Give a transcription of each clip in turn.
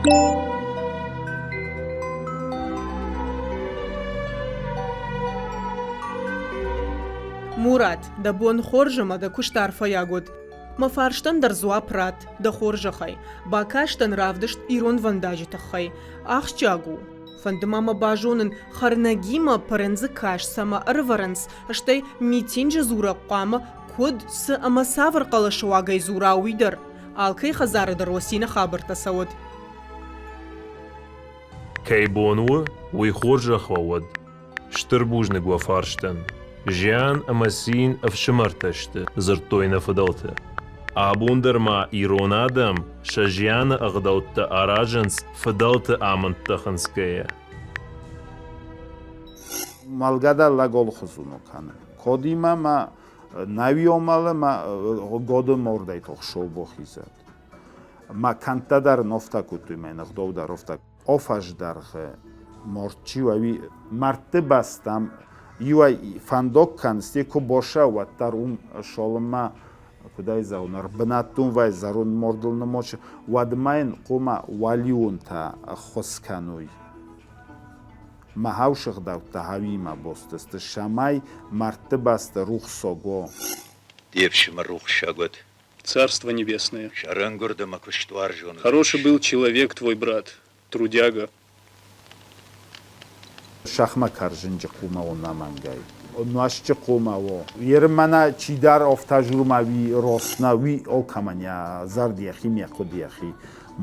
Мурат, дӕ бон хорз ӕмӕ дӕ куыст арфӕйаг уӕд. Мӕ фарстӕн дӕр дзуапп ратт, дӕ хорзӕхӕй. Бакастӕн равдыст иронвӕндаджы тыххӕй. Ахсджиаг у. Фӕнды ма мӕ базонын, хӕрнӕгимӕ пырындзы кас цӕмӕ ӕрывӕрынц, стӕй митинджы дзурӕг хъуамӕ куыд, цы ӕмӕ цавӕр хъӕлӕсы уагӕй дзура, уый дӕр. Алкӕй хӕдзары дӕр уӕ цины хабӕрттӕ цӕуӕд. Кӕй бон у, уый хорзӕх уӕ уӕд. Стыр бузныг уӕ фарстӕн. Зиан ӕмӕ цин ӕфсымӕртӕ сты, дзырдтой нӕ фыдӕлтӕ. Абон дӕр ма ирон адӕм сӕ зианы ӕгъдӕуттӕ аразынц фыдӕлты амындтӕ хынцгӕйӕ. Мӕлгӕ лӕг олхузуно кӕны. Кодимӕ ма нӕуиомӕлы ма годы мордӕй тохшоубохизӕд. Ма кӕндтӕ дӕр нофта кодтой, мӕ ныгъдоу дӕр офта. Офӕздӕргъы мордчи уӕви мӕрдты бӕстӕм иуӕй фӕндог кӕнсти ку боса, уӕддӕр ум шолынмӕ куыдӕй зӕгъон, ӕрбынӕттон вӕй зӕронд мордыл нымочы, уӕдмӕ йын хъуамӕ уӕлионтӕ ӕххуыс кӕной. Мӕ хӕусыгъдӕуттӕ хӕуимӕ бостысты, цӕмӕй мӕрдты бӕсты рухсого. Де фсымӕр рухссаг уӕд. Царство небесное. Сӕрӕнгуырд ӕмӕ куыстуарзон. Хороший был человек твой брат, трудяга. Сахмӕ кӕрзынджы хъумӕ о нӕмӕнгӕй. Нуӕзтджы хъумӕ о. Ермӕнӕ чидӕр офтажурмӕ уи росна уи олкӕмӕн йӕ зӕрд йӕхи ме хъуыды йӕхи.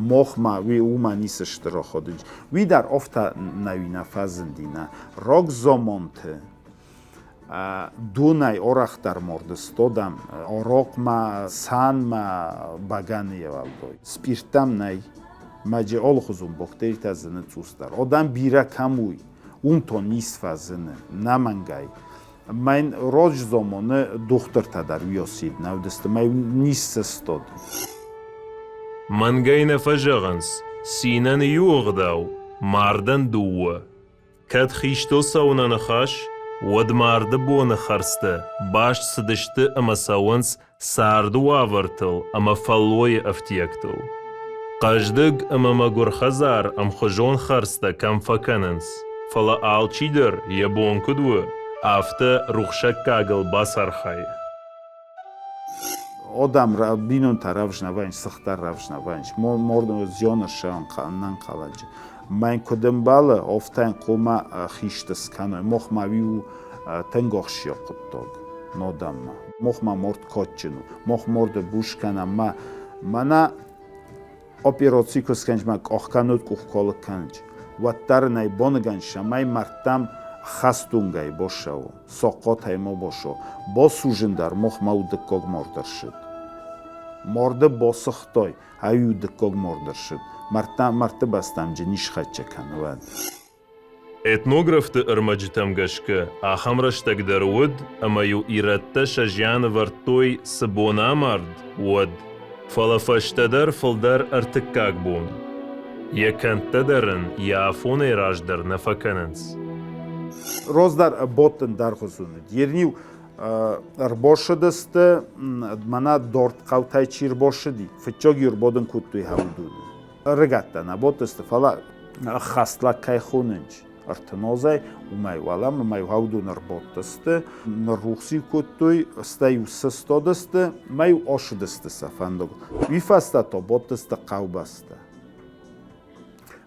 Мохмӕ уи уымӕ ницы стыр оходынч. Уи дӕр офтӕ нӕуи нӕ фӕзынди нӕ. Рог зомонты Дунай орӕхдӕр морды стодам, орохъмӕ, санмӕ бӕгӕны евалдой. Спъирттӕм нӕй, мӕджы алыхуызон бактеритӕ зыны цъусдӕр. Одам бирӕ кӕм уй, уым то низ фӕзыны, нӕмӕнгӕй. Мӕн рожзомоны дохтыртӕ дӕр уиосид нӕ уыдысты, мӕ низ сыстод. Мӕнгӕй нӕ фӕзӕгъынц, цинӕн иу ӕгъдау, мардӕн дыууӕ. Кӕд хистыл цӕуы нӕ ныхас, уӕд марды боны хӕрдзтӕ баст цыдысты ӕмӕ цӕуынц царды уавӕртыл ӕмӕ фӕллойы ӕфтиӕгтыл. Хъӕздыг ӕмӕ мӕгуыр хӕдзар ӕмхуызон хӕрдзтӕ кӕм фӕкӕнынц, фӕлӕ алчидӕр йӕ бон куыд у, афтӕ рухсаггагыл бацархайы. Одам бинонтӕ равзнавӕнч, сыхтӕ равзнавӕнч, зионы нӕнхъӕлӕджы. Мӕн куыд ӕмбӕлы, офтӕн хъуамӕ хисты скӕной. Мохмӕ уый у тынг ӕхсиаг хъуыддаг нодаммӕ. Мохмӕ морд кадджын у. Мох морды бус кӕнӕм. Мӕ мӕнӕ операци куы скӕнч, мӕ къахкӕнут, къухколыг кӕнч. Уӕддӕр ын ӕй боныгӕн цӕмӕй мӕрдтӕм хӕстунгӕй босӕуы. Сохъхъотӕй мо босо. Босужын дӕр мохмӕ у дыккаг морд ӕрсыд. Морды босыгътой, ай у дыккаг морд ӕрсыд. Мӕрдтӕ, мӕрдты бӕстӕм джы нисхӕццӕ кӕны уӕд. Этнографты ӕрмӕджытӕм гӕсгӕ, ахӕм рӕстӕг дӕр уыд, ӕмӕ-иу ирӕттӕ сӕ зиан ӕвӕрдтой, цы бон амард, уӕд. Фӕлӕ фӕстӕдӕр фылдӕр ӕртыккаг бон. Йӕ кӕндтӕ дӕр ын йӕ афонӕй раздӕр нӕ фӕкӕнынц. Раздӕр боттын дӕргъуызон уыд. Ерниу ӕрбосыдысты, мӕнӕ дорд хъӕутӕй чи рбосыди, фыццаг ӕрбодын кодтой хӕудуны. Ӕрыгӕттӕ нӕ бодтысты, фӕлӕ ӕххӕст лӕг кӕй хонынч, ӕртынозӕй, уымӕй уӕлӕмӕ мӕ хӕудун ӕрбадтысты, ныррухс-иу кодтой, стӕй-иу сыстадысты, мӕ-иу ацыдысты сӕ фӕндагыл. Уый фӕстӕ та бадтысты хъӕубӕстӕ.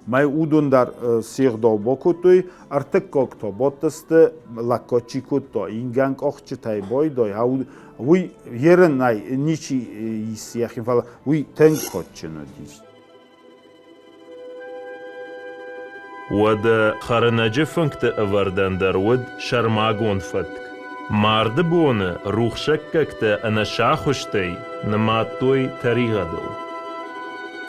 Мӕ уыдон дӕр се гъдау бакодтой, ӕртыккаг та бадтысты, лӕггад чи кодта, ингӕнкъахджытӕй байдайа, уый ерынӕй ничи ис йӕхи, фӕлӕ уый тынг кадджын уыдис. Уӕдӕ хӕрынӕджы фынгты ӕвӕрдӕн дӕр уыд сӕрмагонд фӕтк. Марды боны рухсаггӕгтӕ ӕнӕсахуыстӕй нымадтой тӕригъӕдыл.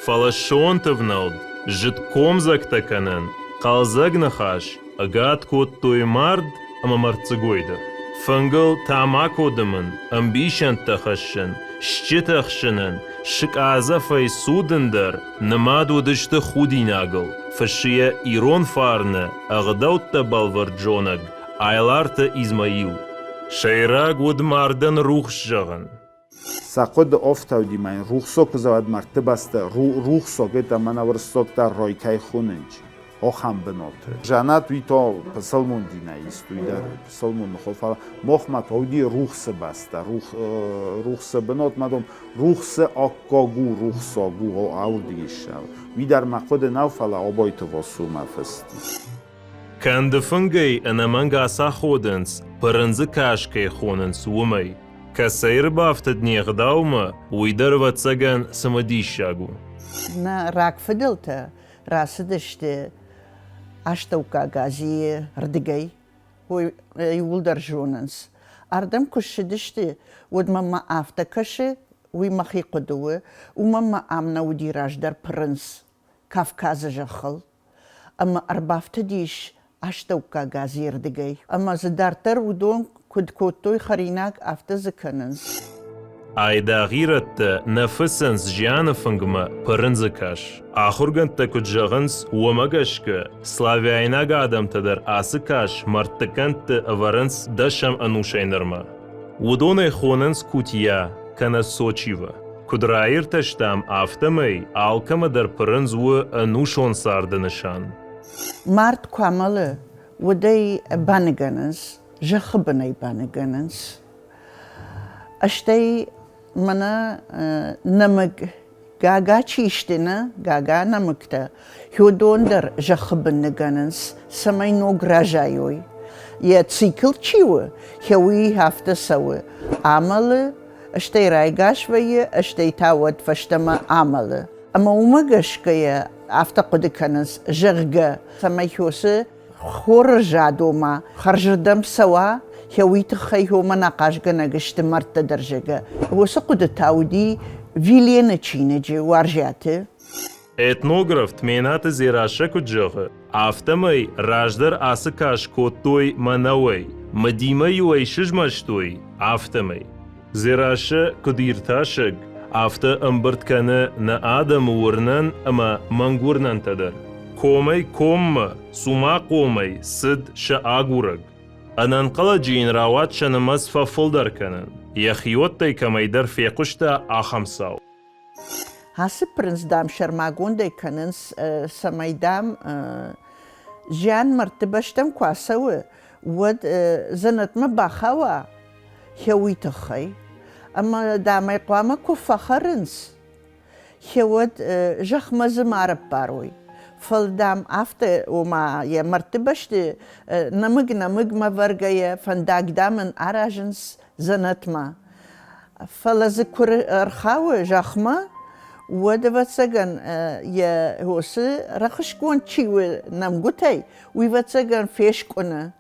Фӕлӕ сонты внӕлд, зыд комдзӕгтӕ кӕнын, хъӕлдзӕг ныхас ӕгад кодтой мард ӕмӕ мӕрддзыгой дӕр. Фынгыл тамако дымын, ӕмбисӕндтӕ хӕссын, стджытӕ хсынын, сыкъадзӕфӕй цудын дӕр нымад уыдысты худинагыл, фыссы йӕ ирон фарны ӕгъдӕуттӕ бӕлвырд зонӕг Айларты Измаил. Сӕйраг уыд мардӕн рухс зӕгъын. Сӕ хъуыды офтауди ма ин рухсог ку зӕгъӕд мӕрдти бӕстӕ, рухсог, это мӕнӕ уруссогтӕ рой кӕй хонунч, охӕн быноты. Жанат уый то пысылмон динӕй ист, уый дӕр пысылмон ныхо, фӕлӕ мохмӕ то уыди рухсы бӕстӕ, рухсы бынот ма дом рухсы аккаг у, рухсаг у, аурдыги ссӕуы. Уый дӕр мӕ хъуыды нӕу, фӕлӕ Абайты Васомӕ фыст ис. Кӕнды фынгӕй ӕнӕмӕнг ацаходынц, пырындзы кас кӕй хонынц, уымӕй. Кӕцӕй ӕрбафтыд не гъдаумӕ, уый дӕр, ӕвӕццӕгӕн, цымыдисаг у. Нӕ рагфыдӕлтӕ рацыдысты Астӕуккаг Азийы рдыгӕй, уый иууылдӕр зонынц. Ардӕм куы ссыдысты, уӕд мӕм афтӕ кӕсы, уый мӕхи хъуыды у, уымӕн ма ам нӕ уыди раздӕр пырындз Кавказы зӕххыл. Ӕмӕ ӕрбафтыдис Астӕуккаг Азийы рдыгӕй. Ӕмӕ дзы дарддӕр уыдон куыд кодтой хӕринаг, афтӕ дзы кӕнынц. Айдагъ ирӕттӕ нӕ фыцынц зианы фынгмӕ пырындзы кас. Ахуыргӕндтӕ куыд зӕгъынц, уымӕ гӕсгӕ славяйнаг адӕмтӕ дӕр ацы кас мӕрдты кӕндты ӕвӕрынц дӕсӕм ӕнусӕй нырмӕ. Уыдон ӕй хонынц кутья кӕнӕ сочиво. Куыд раиртӕстам, афтӕмӕй алкӕмӕ дӕр пырындз у ӕнусон царды нысан. Мард куы амӕлы, уӕд ӕй баныгӕнынц, зӕххы бын ӕй баныгӕнынц. Стӕй мӕнӕ нӕмыг гага чи сты, нӕ гага нӕмыгтӕ, уыдон дӕр зӕххы бын ныгӕнынц, цӕмӕй ног разайой. Йӕ цикл чи у, уый афтӕ цӕуы. Амӕлы, стӕй райгас вӕййы, стӕй та уӕд фӕстӕмӕ амӕлы. Ӕмӕ уымӕ гӕсгӕйӕ афтӕ хъуыды кӕнынц, зӕгъгӕ, цӕмӕй Хёсы хоры зад ома хӕрзырдӕм цӕуа, уый тыххӕй уымӕн ахъазгӕнӕг сты мӕрдтӕ дӕр, зӕгъгӕ. Уыцы хъуыды та уыди Вилены чиныджы Уарзиаты. Этнограф Тменаты Дзерассӕ куыд зӕгъы, афтӕмӕй раздӕр ацы кас кодтой мӕнӕуӕй, мыдимӕ-иу ӕй сызмӕстой, афтӕмӕй. Дзерассӕ куыд иртасӕг, афтӕ ӕмбырд кӕны нӕ адӕмы уырнӕн ӕмӕ мӕнгуырнӕнтӕ дӕр. Комӕй коммӕ, цумахъомӕй цыд сӕ агурӕг. Ӕнӕнхъӕлӕджы йын рауад сӕ нымӕц фӕфылдӕр кӕнын. Йӕхиуӕттӕй кӕмӕйдӕр фехъуыста ахӕм цау. Ацы пырындз, дам, сӕрмагондӕй кӕнынц, цӕмӕй, дам, зиан мӕрдты бӕстӕм куы ацӕуы, уӕд дзӕнӕтмӕ бахауа, гъе уый тыххӕй. Ӕмӕ, дам ӕй хъуамӕ куы фӕхӕрынц, гъе уӕд зӕхмӕ дзы ма рыппарой. Фӕлӕ, дам, афтӕ, ома йӕ мӕрдты бӕсты нӕмыг нӕмыгмӕ вӕргӕйӕ фӕндаг, дам, ын аразынц дзӕнӕтмӕ. Фӕлӕ дзы куы ӕрхауы зӕхмӕ, уӕд, ӕвӕццӕгӕн, йӕ уыцы рӕхысгонд чи у нӕмгуытӕй, уый, ӕвӕццӕгӕн, фескъуыны.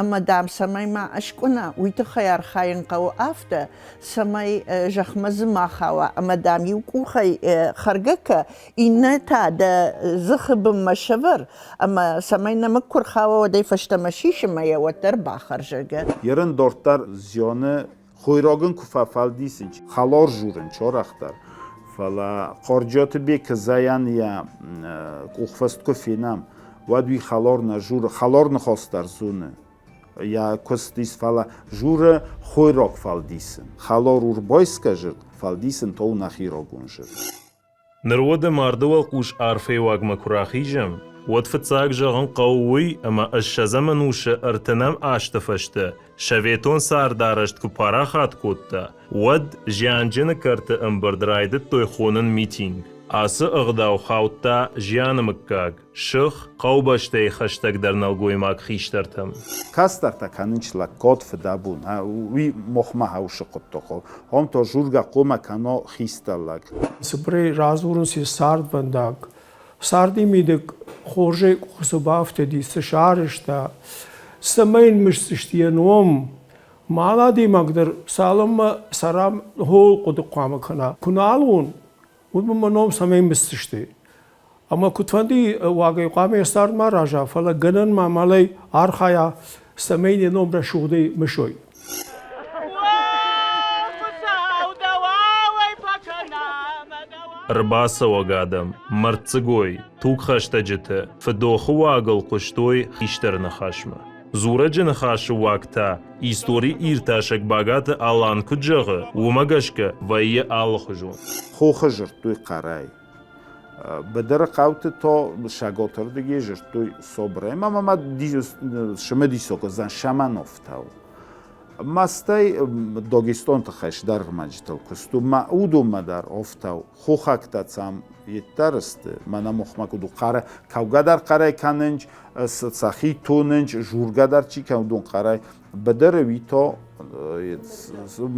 Ӕмӕ, дам, цӕмӕй ма аскъуына, уый тыххӕй архайын хъӕуы афтӕ, цӕмӕй зӕхмӕ дзы ма хауа. Ӕмӕ, дам, иу къухӕй хӕргӕ кӕ, иннӕ та дӕ дзыхы бынмӕ сӕвӕр, ӕмӕ цӕмӕй нӕмыг куы рхауа, уӕд ӕй фӕстӕмӕ сис ӕмӕ йӕ уӕддӕр бахӕр, зӕгъгӕ. Ерын дарддӕр зионы Хойраг ын куы фӕфӕлдисынч, хӕлар журын чорӕхдӕр, фӕлӕ Къорджиаты Бекызӕйӕн йӕ къухфыст куы фенӕм, уӕд уый хӕлар нӕ журы, хӕлар ныхас дӕр зоны. Йӕ куыст ис, фӕлӕ журы хойраг фӕлдисын. Хӕлар урбайскӕ жырд, фӕлдисын то у нӕхи рагон жырд. Ныр уӕдӕ марды уӕлхъус арфӕйы уагмӕ куы рахизӕм, уӕд фыццаг зӕгъын хъӕуы уый, ӕмӕ ссӕдзӕм ӕнусы ӕртынӕм азты фӕстӕ советон цардарӕзт куы парахат кодта, уӕд зианджыны кӕрты ӕмбырд райдыдтой хонын митинг. Ацы ӕгъдау хаудта зианы мыггаг, сых, хъӕубӕстӕйы хӕстӕгдӕр нӕлгоймаг хистӕртӕм. Кӕстӕртӕ кӕнынц лӕггад, фыдӕбон. Уый мохмӕ хаусы хъуыддагыл. Ам та жургӕ хъомӕ кӕна хистӕр лӕг. Цыбырӕй радзурынц йӕ цардвӕндаг. Царды мидӕг хорзӕй къухы цы бафтыди, цы сарӕзта, цӕмӕй йын мысдзысты йӕ ном. Мал адӕймаг дӕр цалынмӕ цӕрӕм хол хъуыды хъуамӕ кӕна. Куы нал уон, уӕд мын мӕ ном цӕмӕй мысдзысты? Ӕмӕ куыдфӕнды уагӕй хъуамӕ йӕ цард ма рӕза, фӕлӕ гӕнӕн ма амалӕй архайа, цӕмӕй йӕ ном рӕсугъдӕй мысой. Ӕрбацӕуӕг адӕм, мӕрддзыгой, тугхӕстӕджытӕ фыдохы уагыл хъуыстой хистӕры ныхасмӕ. Дзурӕджы ныхасы уаг та истори иртасӕг Багаты Алан куыд зӕгъы, уымӕ гӕсгӕ вӕййы алыхуызон. Хохы жырдтой хъӕрӕй. Быдыры хъӕуты то саготырдыги жырдтой собрӕй. Ма ма сымыдисок уыдзӕн Шамановтау. Мастӕй Дагестон тыххӕй сдӕргъмӕджытыл куыст у, ма уыдонмӕ дӕр офтау. Хохӕгтӕ цам йеддӕр сты, мӕнӕ мохмӕ куыд у хъӕрӕй, кӕугӕ дӕр хъӕрӕй кӕнынч, сӕхи тонынч, жургӕ дӕр чи кӕны, уыдон хъӕрӕй. Быдыры уито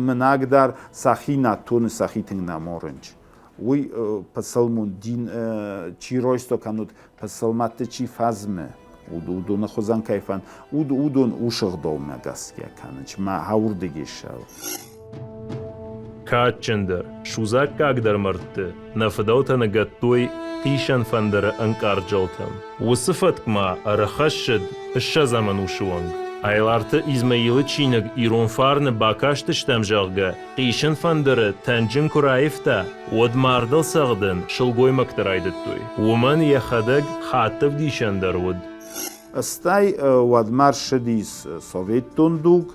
мынӕг дӕр сӕхи нӕ тоны, сӕхи тынг нӕ морынч. Уый пысылмон дин чи ройсто кӕнут, пысылмӕтты чи фӕзмы, уыдоны хуызӕн кӕй фӕн, уыдон усыгъдоумӕ гӕсгӕ кӕнынч, мӕ ауырдыги ссӕуы. Кадджындӕр, судзаггагдӕр мӕрдты нӕ фыдӕлтӕ ныгӕдтой хъисӕн фӕндыры ӕнкъард зӕлтӕм. Уыцы фӕтк ма ӕрхӕссыд ссӕдзӕм ӕнусы онг. Айларты Измаилы чиныг Ирон фарны бакастыстӕм, зӕгъгӕ, хъисын фӕндыры тӕнджын куы раивта, уӕд мардыл цӕгъдын сылгоймӕгтӕ райдыдтой. Уымӕн йӕхӕдӕг хатт ӕвдисӕн дӕр уыд. Стӕй уӕдмӕ ссыдис советон дуг,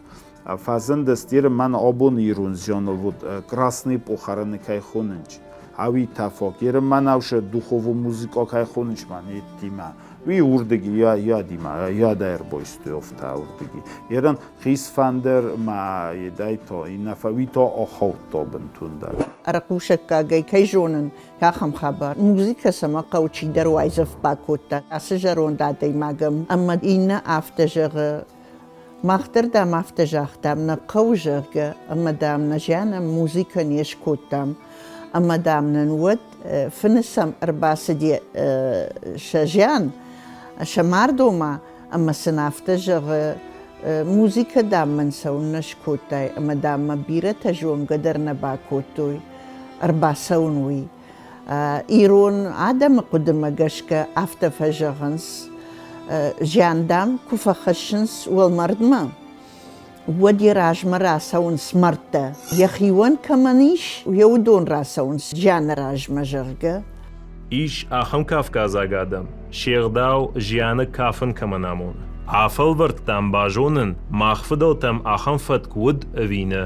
фӕзындысты мӕн абон ирон зионыл вот красный похороны кӕй хонынч, ӕви тӕфаг. Ерын мӕнау сӕ духовон музыка кӕй хонынч мӕн еттимӕ. Уый урдыги я ядимӕ, яда ӕрбойстой офта урдыги. Ерын хъисфӕндыр ма едай то, иннӕ фӕуи то охаудто бынтондӕр. Ӕрхъусӕггагӕй кӕй зонын, ахӕм хабар. Музыкӕ цӕмӕ хъӕуы, чидӕр уайдзӕф бакодта ацы зӕронд адӕймагӕн ӕмӕ иннӕ афтӕ зӕгъы, Мах дӕр, дам, афтӕ загътам, нӕ хъӕуы, зӕгъгӕ, ӕмӕ, дам, нӕ зианӕн музыкӕ не скодтам. Ӕмӕ, дам, нын уӕд фыны сӕм ӕрбацыди сӕ зиан, сӕ мардома, ӕмӕ сын афтӕ зӕгъы, музыкӕ, дам, мын цӕуыннӕ скодтай, ӕмӕ, дам, мӕ бирӕтӕ зонгӕ дӕр нӕ бакодтой, ӕрбацӕуын уый. Ирон адӕмы хъуыдымӕ гӕсгӕ афтӕ фӕзӕгъынц, зиан, дам, куы фӕхӕссынц уӕлмӕрдмӕ, уӕд йӕ размӕ рацӕуынц мӕрдтӕ. Йӕхиуӕн кӕмӕн ис, йӕ уыдон рацӕуынц зианы размӕ, зӕгъгӕ. Ис ахӕм кавказаг адӕм, се гъдау зианы кафын кӕмӕн амоны. Афӕлвӕрдтам базонын, мах фыдӕлтӕм ахӕм фӕтк уыд ӕви нӕ.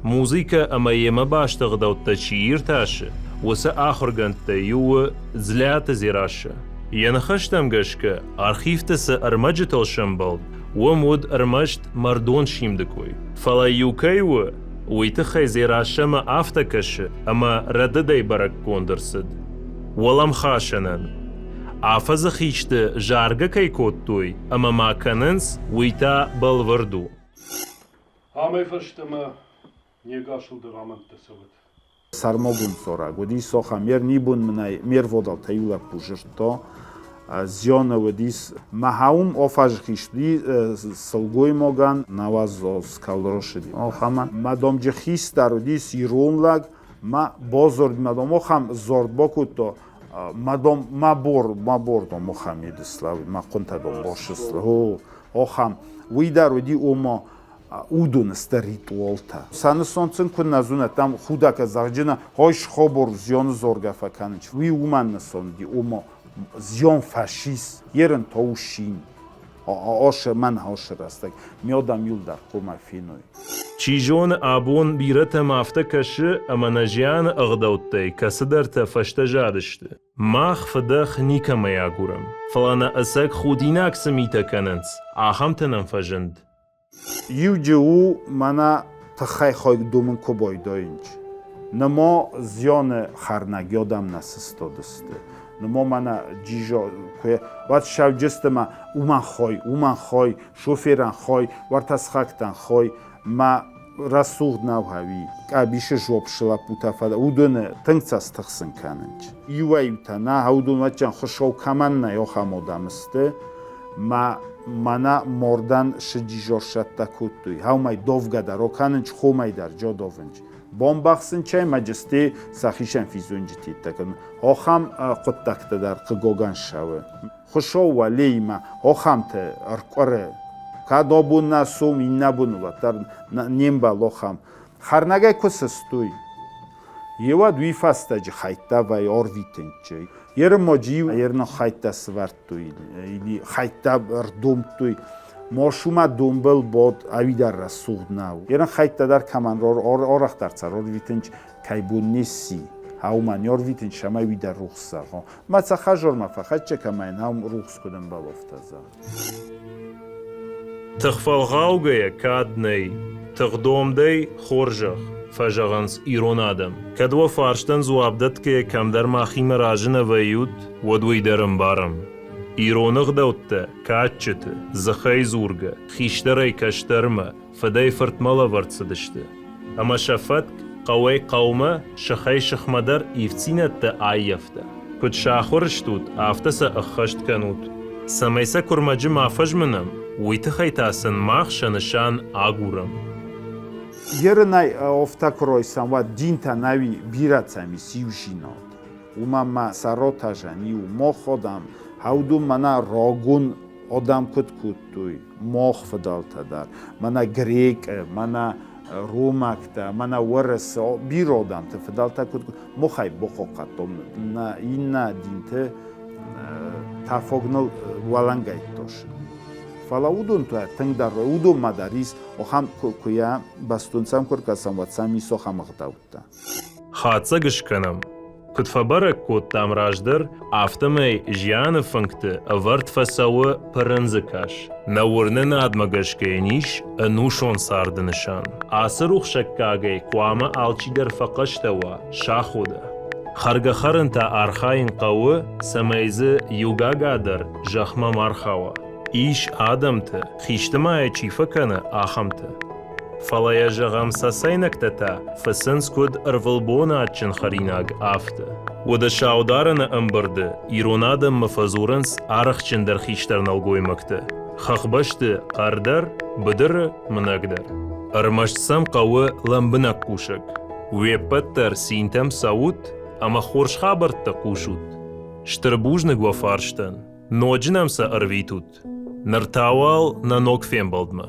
Музыкӕ ӕмӕ йемӕ баст ӕгъдӕуттӕ чи иртасы, уыцы ахуыргӕндтӕй иу у Дзлиаты Дзерассӕ. Йӕ ныхӕстӕм гӕсгӕ, архивты цы ӕрмӕджытыл сӕмбӕлд, уым уыд ӕрмӕст мӕрдон симды кой. Фӕлӕ иу кӕй у, уый тыххӕй Дзерассӕмӕ афтӕ кӕсы, ӕмӕ рӕдыдӕй бӕрӕггонд ӕрцыд. Уӕлӕмхасӕнӕн, афӕдзы хисты заргӕ кӕй кодтой ӕмӕ ма кӕнынц, уый та бӕлвырд у. Амӕй фӕстӕмӕ не гасыл дӕр амӕндтӕ цӕуӕд. Сӕрмагонд дзорӕг уыдис сохӕ ме рнибон мын ме рводӕлтӕ иу лӕппу зырдта. Зионы уыдис мӕхӕум офазхисти сылгоймагӕн науӕдз скалрошыди. Охӕмӕ мӕ домджы хистӕр уыдис ирон лӕг, мӕ базорд мӕ дом охӕм зорд бакодта, мӕ дом мӕ бор мӕ бор дом охӕм едыслав мӕ хъуынтӕ дом бошысл. Охӕм уый дӕр уыди ома уыдоны сты ритуалтӕ. Сӕнысон сын куы нӕ зонӕт, там худӕгӕ зӕгъджына, хой схобор зионы зоргӕ фӕкӕнынч. Уый уымӕн нысонди, ома зион фашист, ерын тоушин. Ошы мӕн ошы рӕстӕг, мёдам юлдар хъуымӕ феной. Чи зоны, абон бирӕтӕм афтӕ кӕсы, ӕмӕ нӕ зианы ӕгъдӕуттӕй кӕцыдӕртӕ фӕстӕзад сты. Мах фыдӕх никӕмӕй агурӕм, фӕлӕ нӕ ӕцӕг худинаг цы митӕ кӕнынц, ахӕмтӕ нӕм фӕзынд. Иуджы у мӕнӕ тыххӕй хойг думын куы бойдойынч. Нымо зионы хӕрнӕг йодам нӕ сыстодысты. Нымо мӕнӕ джижо куы уӕд сӕвджысты мӕ уымӕн хой, уымӕн хой, шоферӕн хой, уӕртӕ сыхӕгтӕн хой. Мӕ рӕсугъд нӕу ӕви къӕбисы зопсы лӕппутӕ, фӕлӕ уыдоны тынг цӕ стыхсын кӕнынч. Иуӕй-иутӕ нӕ, уыдон уӕдджын хуысоу кӕмӕн нӕй, охӕм одам сты. Мӕ мӕнӕ мордӕн сыджизорсӕттӕ кодтой. Хӕумӕй довгӕ дӕр окӕнынч, хомӕй дӕр джодовынч. Бомбӕхсынчӕй мӕджысти сӕхицӕн физонджытӕ кӕнын. Охӕм хъуыддӕгтӕ дӕр хъыгогӕн ссӕуы. Хуысоу уӕлеймӕ охӕмты ӕркъуыры. Кӕд обон нӕ сом, иннӕ бон уӕддӕр не мбал охӕм. Хӕрнӕгӕй куы сыстой, еуӕд уый фӕстӕджы хӕйттӕ вӕй орвитынчы. Ерымоджы ерны хӕйттӕ сывӕрдтой, или хӕйттӕ ӕрдомдтой. Мошума донбыл бод ӕвидӕр рӕсугъд нӕу. Ерын хӕйттӕ дӕр кӕмӕн орӕхдӕр цӕр орвитынч кӕй бон не сси. Хаума не орвитынч сӕмӕй уидӕр рухс зӕгъо. Мӕ цӕхӕзормӕ фӕхӕццӕ кӕмӕн хаум рухс куыд ӕмбӕлофтӕ зӕгъ. Тыхфӕлгъаугӕйӕ кад нӕй, тыхдомдӕй хорзӕх, фӕзӕгъынц ирон адӕм. Кӕд уӕ фарстӕн дзуапп дӕтгӕйӕ кӕмдӕр махимӕ разы нӕ вӕййут, уӕд уый дӕр ӕмбарӕм. Ирон ӕгъдӕуттӕ, кадджыты, дзыхӕй дзургӕ, хистӕрӕй кӕстӕрмӕ, фыдӕй фыртмӕ лӕвӕрд цыдысты. Ӕмӕ сӕ фӕтк хъӕуӕй хъӕумӕ, сыхӕй сыхмӕ дӕр ивддзинӕдтӕ ӕййӕфта. Куыд сахуыр стут, афтӕ сӕ ӕххӕст кӕнут. Цӕмӕй сӕ куырмӕджы ма фӕзмынӕм, уый тыххӕй та сын мах сӕ нысан агурӕм. Ерынӕй офтӕ куы ройсӕм, уӕд динтӕ нӕуи бирӕ цӕм ис иузинад. Уымӕн ма сӕротажӕн иу моходам, хӕудун мӕнӕ рогун одам куд кодтой, мох фыдӕлтӕ дӕр, мӕнӕ грекъы, мӕнӕ ромӕгтӕ, мӕнӕ уӕрӕсе, бирӕ одамты фыдӕлтӕ куд мохӕй бохъохъхъӕдтон нӕ иннӕ динты тафогныл уӕлӕнгӕйттос. Фӕлӕ уыдон та тынгдӕр уыдонмӕ дӕр ис охӕм куы йӕ бӕстон сӕм куы ркӕсӕм, уӕд сӕм ис охӕм ӕгъдӕуттӕ. Хатдзӕг скӕнӕм. Куыд фӕбӕрӕг кодтам раздӕр, афтӕмӕй зианы фынгты ӕвӕрд фӕцӕуы пырындзы кас. Нӕ уырнынадмӕ гӕсгӕ йын ис ӕнусон царды нысан. Ацы рухсаггагӕй хъуамӕ алчидӕр фӕхъӕстӕ уа, сахода. Хӕргӕ-хӕрын та архайын хъӕуы, цӕмӕй дзы иу гага дӕр зӕхмӕ ма рхауа. Ис адӕмты, хисты ма йӕ чи фӕкӕны, ахӕмты. Фӕлӕ йӕ, зӕгъӕм, цӕцӕйнӕгтӕ та фыцынц куыд ӕрвылбоны адджын хӕринаг, афтӕ. Уӕдӕ саударӕны ӕмбырды ирон адӕммӕ фӕдзурынц арӕхджындӕр хистӕр нӕлгоймӕгты. Хӕхбӕсты хъӕрдӕр, быдыры мынӕгдӕр. Ӕрмӕст сӕм хъӕуы лӕмбынӕг хъусӕг. Уе ппӕт дӕр цинтӕм цӕут ӕмӕ хорз хабӕрттӕ хъусут. Стыр бузныг уӕ фарстӕн. Ноджы нӕм сӕ ӕрвитут. Ныр та уал нӕ ног фембӕлдмӕ.